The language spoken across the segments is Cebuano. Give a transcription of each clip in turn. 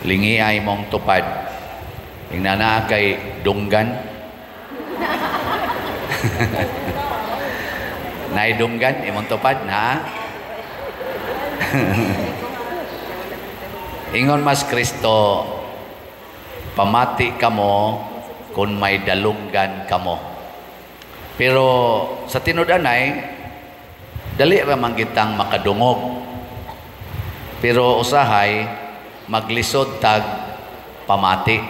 Lingi mong tupad. Ingna naa kay dunggan. Naay dunggan imong tupad na. Ingon mas Kristo, pamati kamo kung may dalunggan kamo. Pero sa tinud-anay, dali ra man kitang makadungog. Pero usahay maglisod tag pamati.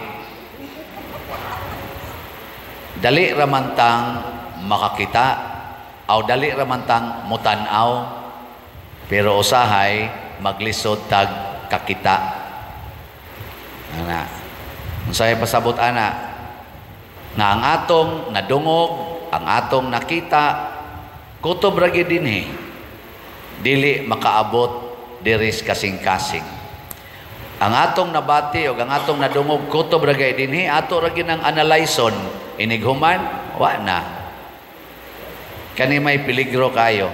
Dali ra man tang makakita aw dali ra man tang mutan-aw. Pero usahay maglisod tag kakita. Ana. Unsay pasabot ana? Nga ang atong nadungog, ang atong nakita, kutob ra gyud dinhi. Dili makaabot diri sa kasing-kasing. Ang atong nabati o ang atong nadungog kutob ra gyud dinhi, ato ra gyud ang analyson. Inighuman, wa na. Kani may peligro kayo.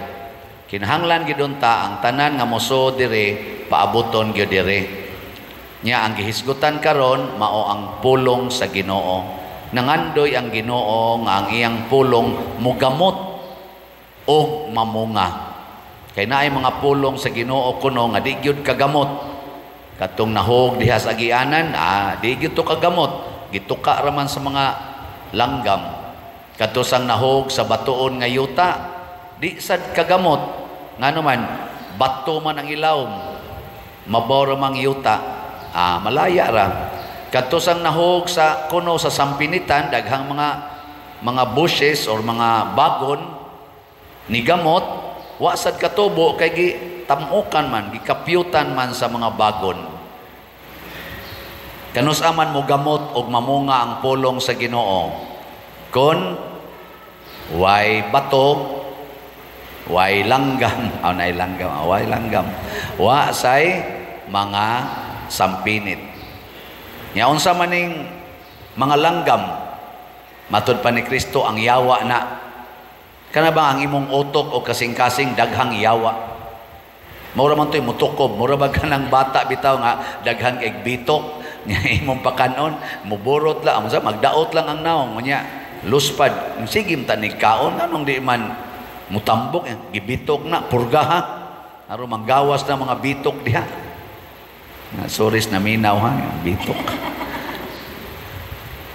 Kinahanglan gyud unta ang tanan nga mosuod diri paaboton gyud diri. Nya ang gihisgutan karon mao ang pulong sa Ginoo. Nangandoy ang Ginoo nga ang iyang pulong mugamot og mamunga. Kay naay mga pulong sa Ginoo kuno nga di gyud kagamot. Katong nahog diha sa agianan, di gyud to kagamot. Gituka ra man sa mga langgam. Kadto sang nahog sa batuon nga yuta, di sad kagamot. Ngano man, bato man ang ilawom, mabaw ra mang yuta, malaya ra. Kadto sang nahog sa kuno sa sampinitan, daghang mga bushes or mga bagon ni gamot, wa sad katubo kay gitamukan man, gikapyutan man sa mga bagon. Kanus aman mo gamot og mamunga ang pulong sa Ginoo? Kon way bato, way langgam, aw nay langgam, way langgam, wa say mga sampinit. Nya unsa maning mga langgam? Matud pa ni Kristo ang yawa na. Kana ba ang imong utok o kasing-kasing daghang yawa? Mura man to'y mutukob, mura ba kanang bata bitaw nga daghan kay bitok nya imong pakanon, muburot lang, unsa magdaot lang ang naong nya luspad. Sige ta ni kaon anong di man mutambok, gibitok na purga ha. Aron manggawas na mga bitok diha. Na sorry na minaw ha, bitok.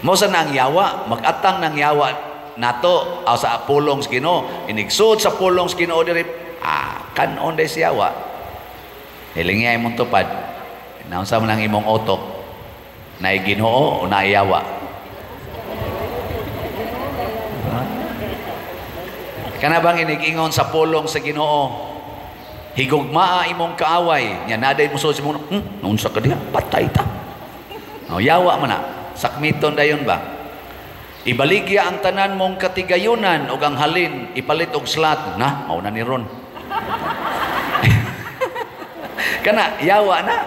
Mo sa na ang yawa, magatang ng yawa nato aw sa pulong sa Ginoo, inigsuod sa pulong sa Ginoo diri, kanon day si yawa. Hilingi imong tupad. Naunsa man ang imong utok? Naay Ginoo o naay yawa? Kana bang inigingon sa pulong sa Ginoo? Higugmaa imong kaaway. Nya naday mo sa imong, naunsa ka diha? Patay ta. O, yawa man na. Sakmiton dayon ba? Ibaligya ang tanan mong katigayunan og ang halin ipalit og slat. Na, mao na ni ron. Kana yawa na.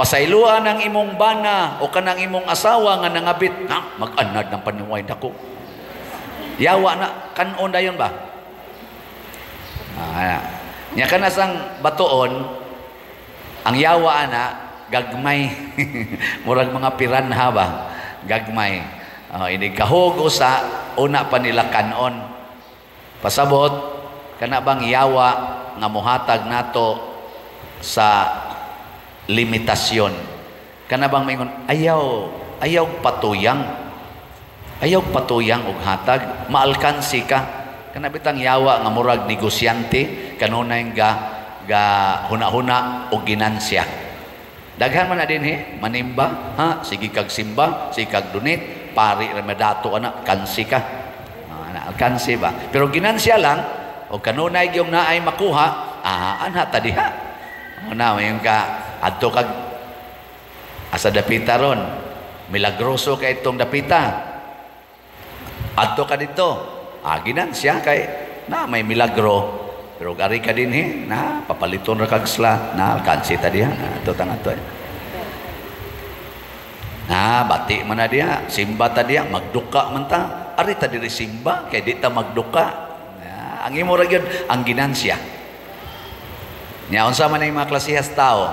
Pasayloan ang imong bana o kanang imong asawa nga nangabit. Na, mag-anad ng paniway dako. Yawa na, kanon dayon ba? Nya kana sang batuon, ang yawa ana gagmay. Murag mga piranha ba? Gagmay. Ini kahog usa una pa nila kanon. Pasabot kana bang yawa nga mohatag nato sa limitasyon. Kana bang maingon ayaw, ayaw patuyang. Ayaw patuyang og hatag, maalkansi ka. Kana bitang yawa nga murag negosyante kanunay ga ga huna-huna og ginansya. Daghan man na dinhi, manimba, ha, sige kag simba, sige kag donate, pari ra madato ana, kansi ka. Ana, alkansi ba? Pero ginansya lang og kanunay gyud naay makuha, anha ta diha. Una mayon ka adto kag asa dapita ron. Milagroso kay itong dapita. Adto ka dito. Ginansya kay na may milagro. Pero gari ka dinhi, na papaliton ra kag sla, na alkansi ta diha, adto ta ngadto. Na bati man na diha, simba ta diha, magduka man ta. Ari ta diri simba kay di ta magduka. Na, ang imo ra gyud ang ginansya. Nya unsa man ang mga klasehas tao?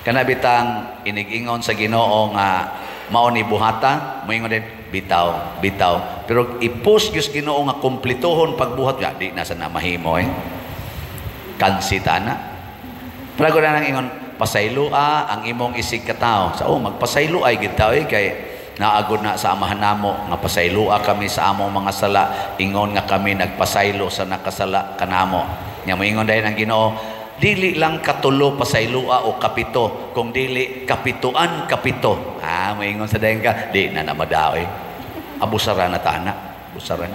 Kana bitang inig-ingon sa Ginoo nga mao ni buhata, moingon din bitaw, bitaw. Pero i-push gyud Ginoo nga kumpletohon pagbuhat, ya di na sa na mahimo eh. Kansita na. Pero na nang ingon, pasayloa ang imong isig katawo. Sa oh, magpasaylo ay gid tao eh, kay naagod na sa Amahan namo nga pasayloa kami sa among mga sala, ingon nga kami nagpasaylo sa nakasala kanamo. Nya moingon dayon ang Ginoo, dili lang katulo pasayloa o kapito, kung dili kapituan kapito. Ah, moingon sa dayon ka, di na namadao eh. Abusara na tana, abusaran.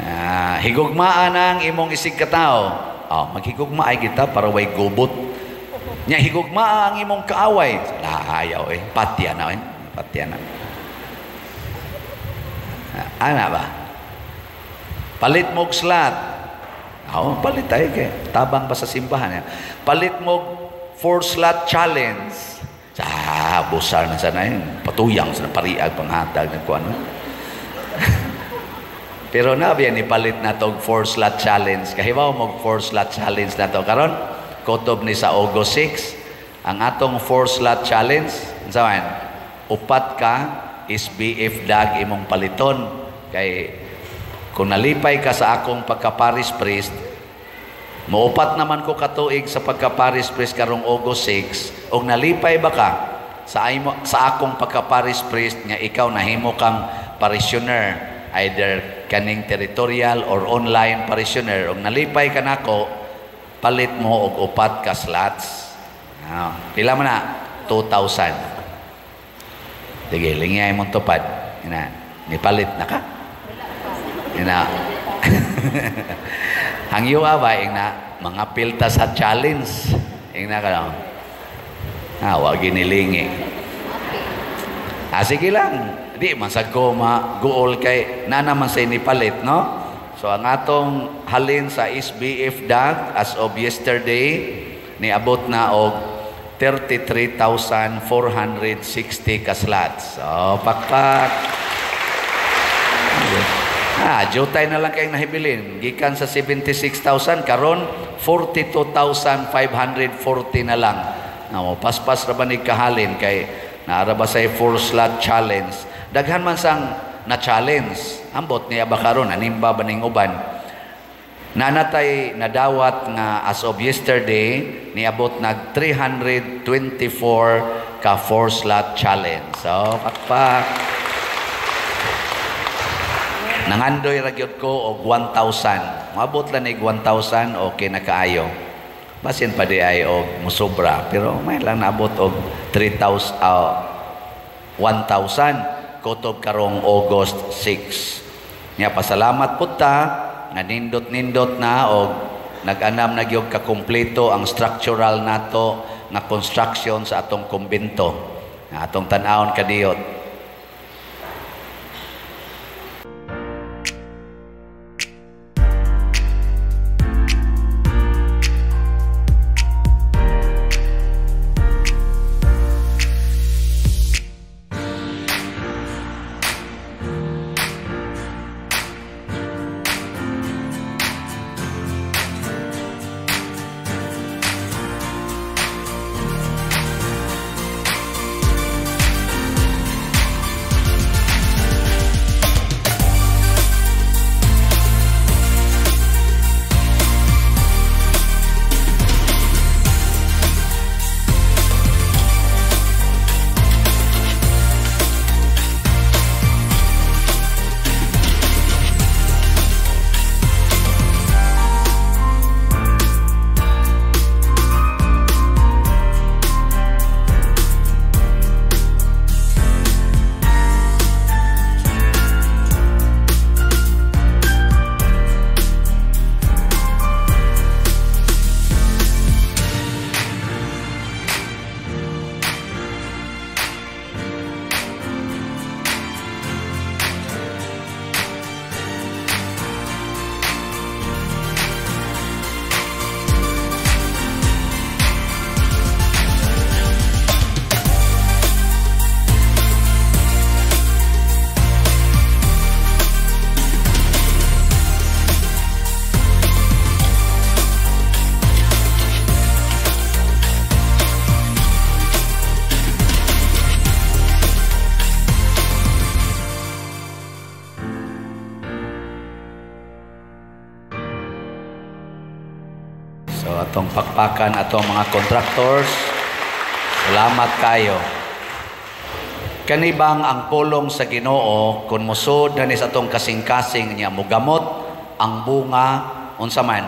Ah, higugmaan ang imong isig katawo. Oh, maghigugma ay kita para way gubot. Nya higugmaa ang imong kaaway. Nahayaw eh. Patya na eh. Patya na. Ana ba? Palit mo'g slot. Oh, palit ay kay tabang ba sa simbahan. Eh. Palit mo'g 4 slot challenge. Sa busar na sana yun. Patuyang sa pariag panghatag ng kuano. Pero na biya ni palit na tog 4 slot challenge. Kahibaw mo 4 slot challenge na to karon. Kutob ni sa August 6 ang atong 4 slot challenge. Unsa man? Upat ka SBF dag imong paliton kay kung nalipay ka sa akong pagka-parish priest, muupat naman ko katuig sa pagka-parish priest karong August 6, og nalipay ba ka sa sa akong pagka-parish priest nga ikaw nahimo kang parishioner, either kaning territorial or online parishioner, og nalipay ka nako, palit mo og upat ka slots. Ah, pila man na? 2,000. Sige, lingay mong tupad. Ina, nipalit na ka? Ina. Hangyo ba ingna mga pilta sa challenge. Ingna ka no? Ah, wa ginilingi. Ah, sige lang. Di man sad ko maguol kay nana man say nipalit, no? So ang atong halin sa SBF dag as of yesterday niabot na og 33,460 ka slots. So pakpak. Ah, jutay na lang kayong nahibilin. Gikan sa 76,000 karon 42,540 na lang. No, paspas ra ba ni kahalin kay naara ba say 4 slot challenge. Daghan man sang na challenge. Ambot niya ba karon animba ba ning uban. Nanatay nadawat nga as of yesterday niabot nag 324 ka 4 slot challenge. So pakpak. Nangandoy ra gyud ko og 1,000. Moabot lang nig 1,000, okay na kaayo. Basin pa di ay og musobra, pero may lang naabot og 3,000 1,000 kutob karong August 6. Nya pasalamat pud ta nga nindot-nindot na og nag-anam na gyud ka kumpleto ang structural nato nga construction sa atong kumbento. Nga atong tan-awon kadiyot. So atong pakpakan atong mga contractors. Salamat kayo. Kanibang ang pulong sa Ginoo, kung musod na ni sa atong kasing-kasing niya, mugamot ang bunga, unsa man?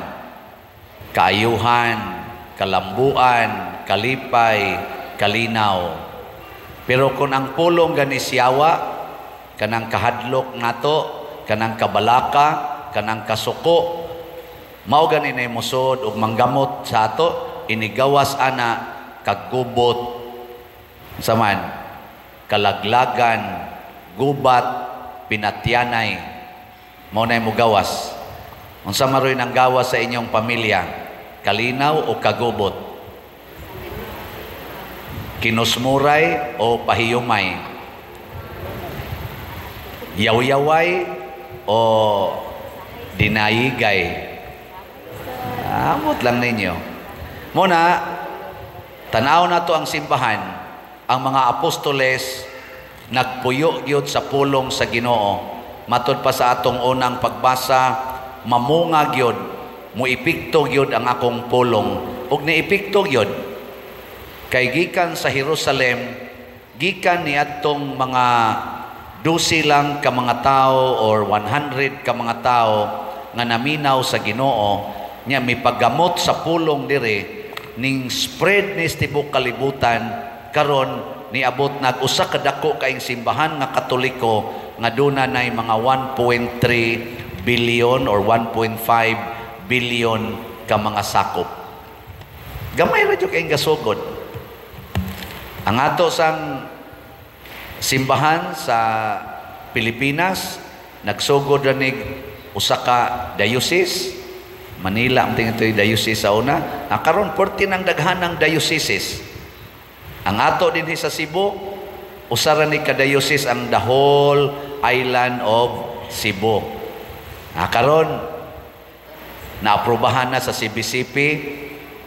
Kaayuhan, kalambuan, kalipay, kalinaw. Pero kung ang pulong gani siyawa, kanang kahadlok nato, kanang kabalaka, kanang kasuko, mao gani na musod ug manggamot sa ato, inigawas ana kagubot sa man kalaglagan, gubat, pinatyanay, mao na mugawas. Unsa maroy nang gawas sa inyong pamilya? Kalinaw o kagubot? Kinusmuray o pahiyumay? Yawyaway o dinayigay? Amot lang ninyo. Muna, tanaw na to ang simbahan, ang mga apostoles nagpuyo gyud sa pulong sa Ginoo. Matod pa sa atong unang pagbasa, mamunga gyud, muepekto gyud ang akong pulong. Ug niepekto gyud kay gikan sa Jerusalem, gikan niadtong mga 12 lang ka mga tao or 100 ka mga tao nga naminaw sa Ginoo nya mipagamot sa pulong dire, ning spread ni tibok kalibutan. Karon niabot nag usa ka dako kaing simbahan nga Katoliko nga duna nay mga 1.3 billion or 1.5 billion ka mga sakop. Gamay ra jud kaayong gasugod. Ang ato sang simbahan sa Pilipinas, nagsugod ra nig usa ka diocese. Manila ang tingin ito'y diocese sa una. Ah, karon 14 ang daghanang dioceses. Ang ato dinhi sa Cebu, usa ra ni ka diocese, ang the whole island of Cebu. Ah, karon naaprubahan na sa CBCP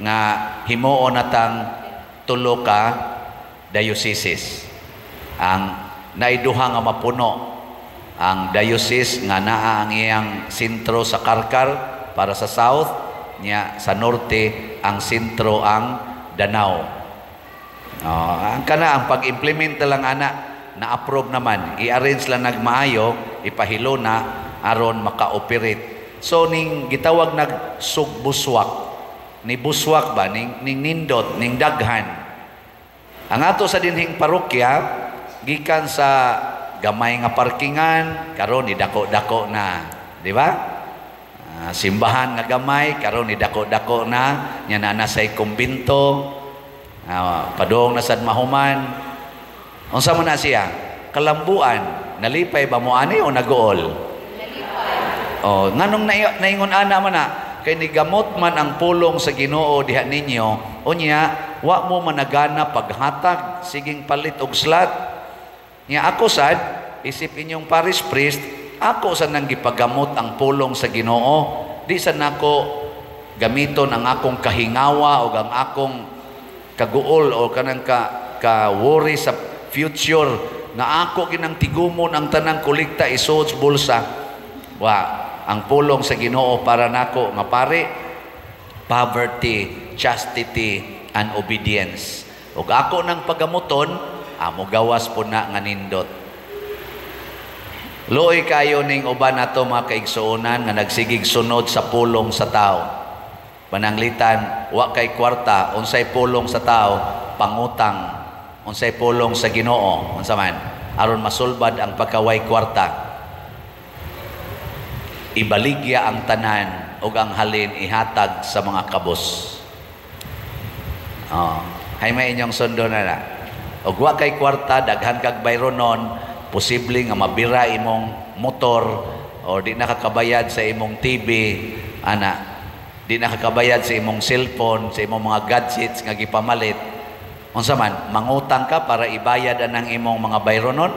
nga himuon natang tulo ka dioceses. Ang naiduha nga mapuno ang diocese nga naa ang iyang sentro sa Carcar para sa south niya, sa norte ang sentro ang Danao. Oh, ang kana ang pag-implement na lang ana, na-approve naman, i-arrange lang nagmaayo, ipahilo na aron maka-operate. So ning gitawag nag sugbuswak, ni buswak ba ning nindot ning daghan. Ang ato sa dinhing parokya, gikan sa gamay nga parkingan, karon ni dako-dako na, di ba? Simbahan nga gamay, karon ni dako-dako na, nya na nasay kumbinto, padung na sad mahuman. Unsa man na siya? Kalambuan. Nalipay ba mo ani o naguol? Nalipay. Oh, nganong naingon ana man na? Kay nigamot man ang pulong sa Ginoo diha ninyo, unya wa mo managana paghatag, siging palit og slot. Nya ako sad, isip inyong parish priest, ako sa nang gipagamot ang pulong sa Ginoo. Di sa nako gamiton ang akong kahingawa o ang akong kaguol o kanang ka worry sa future nga ako ginang tigumon ang tanang kolekta isuod sa bulsa. Wa, ang pulong sa Ginoo para nako nga pare, poverty, chastity and obedience. Ug ako nang pagamuton, amo gawas po na nga nindot. Luoy kayo ning uban nato mga kaigsuonan nga nagsigig sunod sa pulong sa tao. Pananglitan wa kay kwarta, unsay pulong sa tao? Pangutang. Unsay pulong sa Ginoo? Unsa man? Aron masulbad ang pagkaway kwarta. Ibaligya ang tanan ug ang halin ihatag sa mga kabos. Oh, hay may inyong sundo na na. Ug wa kay kwarta, daghan kag bayronon, posible nga mabira imong motor o di nakakabayad sa imong TV, ana, di nakakabayad sa imong cellphone, sa imong mga gadgets nga gipamalit. Unsa man, mangutang ka para ibayad anang imong mga bayronon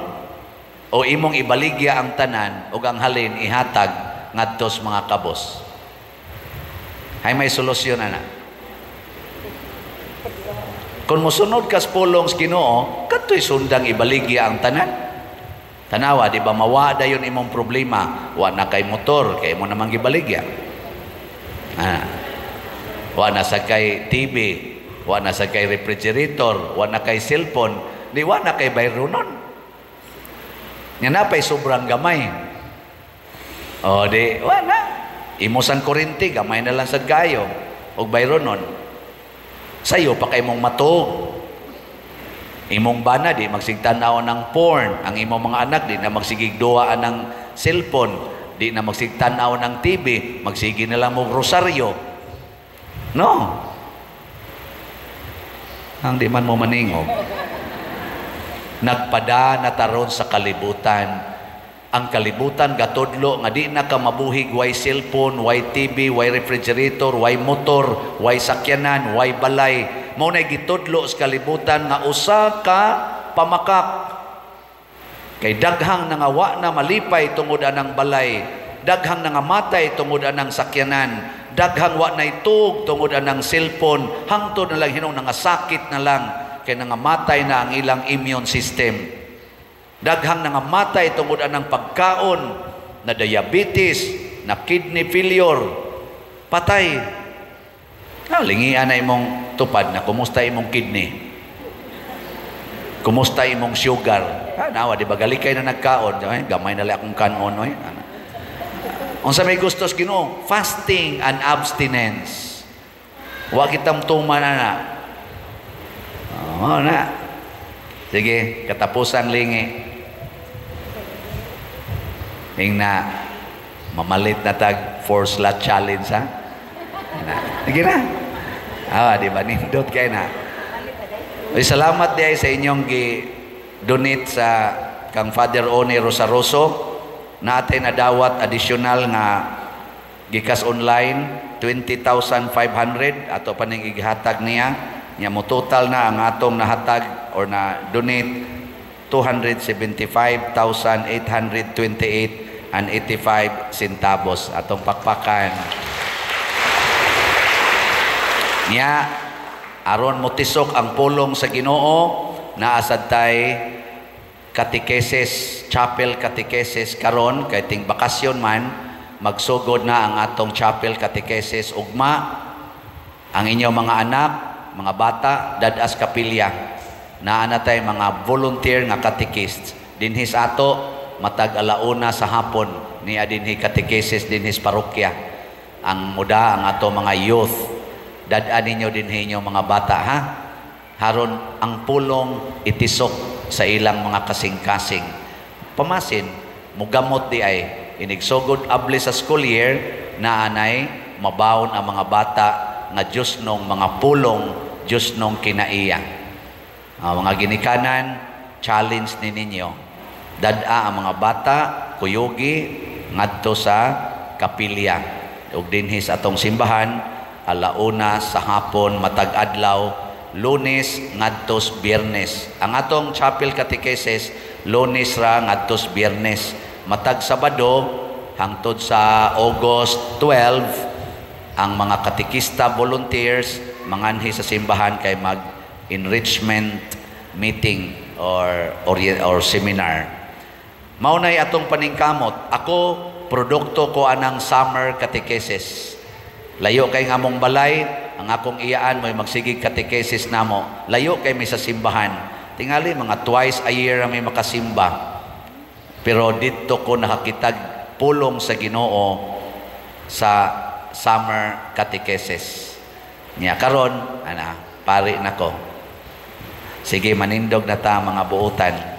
o imong ibaligya ang tanan ug ang halin ihatag ngadto sa mga kabos? Hay may solusyon ana. Kung mosunod ka sa pulong sa Ginoo, kadto'y sundang ibaligya ang tanan. Tanawa, di ba mawa dayon imong problema? Wa na kay motor, kay mo namang gibaligya. Ah. Wa na sa kay TV, wa na sa kay refrigerator, wa na kay cellphone, di wa na kay bayronon. Nga napay sobrang gamay. O di, wa na. Imo sang kuryente, gamay na lang sa gayo. Og bayronon. Sayo pa kay mong matug. Imong bana di magsigtan-aw ng porn. Ang imong mga anak di na magsigig duwa ng cellphone, di na magsigtan-aw ng TV, magsige na lang mo rosaryo. No. Ang di man mo maningog. Nagpada na taron sa kalibutan. Ang kalibutan gatudlo nga di na ka mabuhig way cellphone, way TV, way refrigerator, way motor, way sakyanan, way balay. Mao na gitudlo sa kalibutan nga usa ka pamakak. Kay daghang nangawa na malipay tungod anang balay, daghang nangamatay tungod anang sakyanan, daghang wa na itug tungod anang cellphone, hangtod na lang hinong nangasakit na lang kay nangamatay na ang ilang immune system. Daghang nangamatay tungod anang pagkaon, na diabetes, na kidney failure, patay. Ah, lingian na imong tupad na kumusta imong kidney? Kumusta imong sugar? Ah, nawa, di ba galikay na nagkaon? Ay, gamay na lang akong kanon. Oy. Unsa may gustos Ginoo? Fasting and abstinence. Wa kitang tuman na. Oh, na. Sige, katapusan lingi. Ing na, mamalit na tag four slot challenge, ha? Na. Sige na. Ah, di ba? Nindot kay na. Ay, salamat di ay sa inyong gi-donate sa kang Father One Rosaroso. Natin nadawat additional nga gikas online 20,500 ato pa ning igihatag niya. Nya mo total na ang atong nahatag or na donate 275,828 and 85 centavos atong pakpakan. Nya aron motisok ang pulong sa Ginoo, naasad tay catechesis, chapel catechesis karon kay ting bakasyon man, magsugod na ang atong chapel catechesis ugma. Ang inyong mga anak, mga bata, dadas kapilya. Naa na tay mga volunteer nga catechists dinhi sa ato matag alauna sa hapon niya dinhi catechesis dinhi sa parokya. Ang muda ang ato mga youth, dad-an ninyo dinhi inyong mga bata, ha? Haron ang pulong itisok sa ilang mga kasing-kasing. Pamasin, mugamot di ay inigsugod abli sa school year na anay mabawon ang mga bata nga Diyos nung mga pulong, Diyos nung kinaiya. Mga ginikanan, challenge ni ninyo. Dad-a ang mga bata, kuyugi, ngadto sa kapilya. Ug dinhi sa atong simbahan, alauna sa hapon, matag adlaw, Lunes ngadtos Biyernes. Ang atong chapel catechesis, Lunes ra ngadtos Biyernes. Matag Sabado hangtod sa August 12, ang mga katekista volunteers manganhi sa simbahan kay mag enrichment meeting or seminar. Mao nay atong paningkamot. Ako produkto ko anang summer catechesis. Layo kay ngamong balay, ang akong iyaan mo'y magsigig catechesis namo. Layo kay mi sa simbahan. Tingali mga twice a year may makasimba. Pero didto ko nakakitag pulong sa Ginoo sa summer catechesis. Nya karon ana pari nako. Sige, manindog na ta mga buotan.